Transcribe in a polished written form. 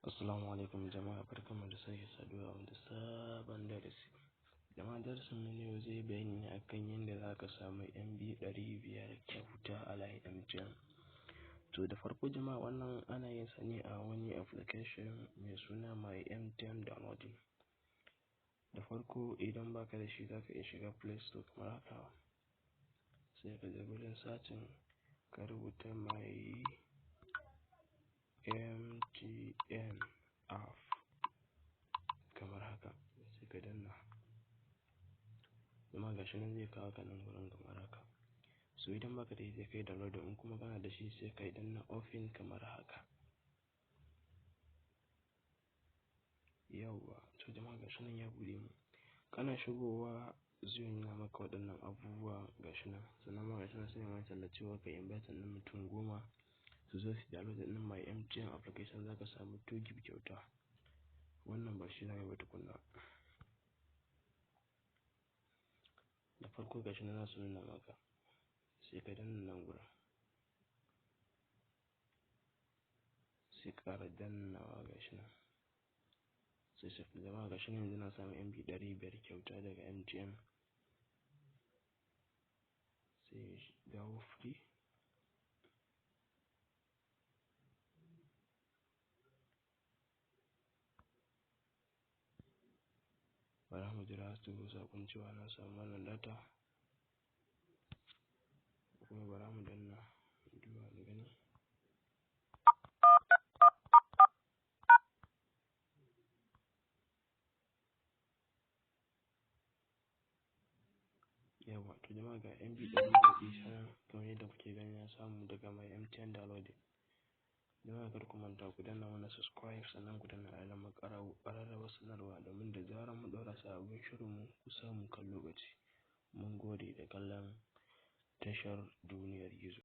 Assalamu alaikum jama'a, barkanmu da sake saduwa a wani sabon darasi. Jama'a, darasin mu na yau zai yi bayani ne akan yadda za ka samu MB 500 kyauta a layin MTN. To da farko jama'a, wannan ana yin sa ne a wani application mai suna My MTN Downloading. Da farko idan baka da shi, za ka iya shiga Play Store kamar haka, sai ka je gurin searching ka rubuta My MTN app kamar haka, sai ka danna. Jama'a, gashi nan zai kawo ka nan gurin kamar haka. So idan baka da shi, sai kai download, in kuma kana da shi, sai ka danna open kamar haka. Yawwa, to jama'a, gashi nan ya buɗe mu. Kana shigowa zai nuna maka waɗannan abubuwa, gashi nan. Sannan ma gashi nan sai ma talla cewa ka invite ɗin mutum 10 su zo su download ɗin My MTN application, za ka samu 2 gig kyauta. Wannan ba shi zamu yi ba tukunna. Da farko gashi nan za su nuna maka, sai ka danna nan gurin. Sai ka ƙara dannawa, gashi nan. Sai sai jama'a, gashi nan yanzu na samu MB 500 kyauta daga MTN. Sai dawo free. Bara mu jira su turo saƙon cewa na samu wannan data. Kuma bara mu danna mu duba mu gani. Yawwa, to jama'a, ga MB 500 ɗina nan kamar yadda kuke gani na samu daga My MTN Downloading. Jama'a, kar ku manta ku danna mana subscribe, sannan ku danna alamar ƙararrawar sanarwa domin da zarar mun ɗaura sababbin shirinmu ku samu kan lokaci. Mun gode da kallon tashar Duniyar Gizo.